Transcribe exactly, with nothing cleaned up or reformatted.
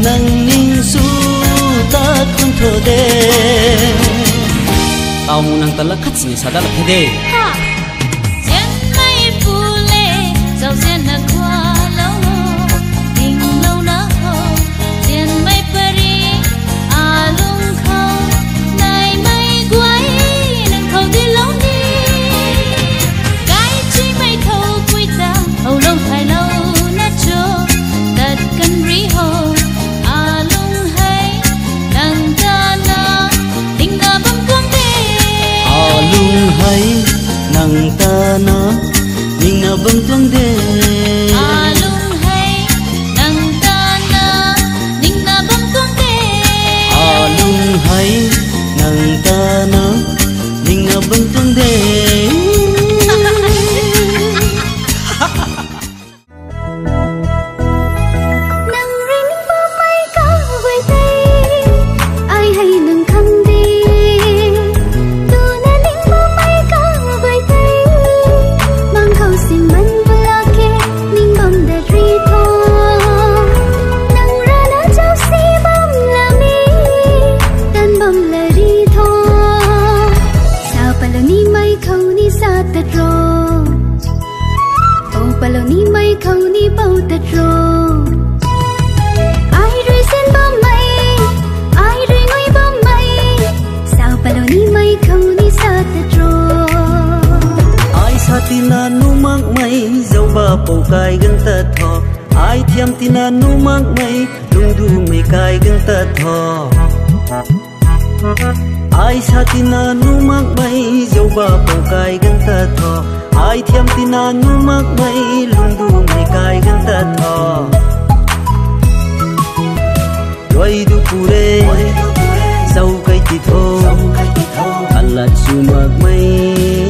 Nang ning su tat khun tho de. Tau mu nang ta la khat sini sa dat la khe de. Ha! Zianmei pu le, zauzian na khua lou, ding lou na ho, zianmei pari, a lung khou, naimei guay, nang khou di lou ni. Kai chimei tho pui ta, hou lou thai lou na cho, tat kan ri ho, a lung hei, nang ta na, ning na bam tuang de. A lung hei, nang ta na, ning na bam tuang de. A lung hei, nang ta na, ning na bam tuang de. A lung hei, nang ta na, ning na bam tuang de. Nang ring bammei kau guay tei, ai hei nang khang de. Tuna ning bammei kau guay tei, mang khou sin man pala ke, ning bam dat ri tho. Nang rana chau si bam la mi, tan bam la ri tho. Sa palo nimei khou ni sa tat ro. Pou palo nimei khou ni pou tat ro. Ai rui sin bammei, ai rui ngui bammei, sa palo nimei khou ni sa tat ro. Ai sa tina nu makmei, zauba pou kai gan tat tho. Ai thiam tina nu makmei, lungdumei kai gan tat tho. Ai sa tina nu makmei, zauba pou kai gan tat tho. Ai thiam tina nu makmei, lungdumei kai gan tat tho. Luai du pu le, zau kai ti tho. Alat su makmei,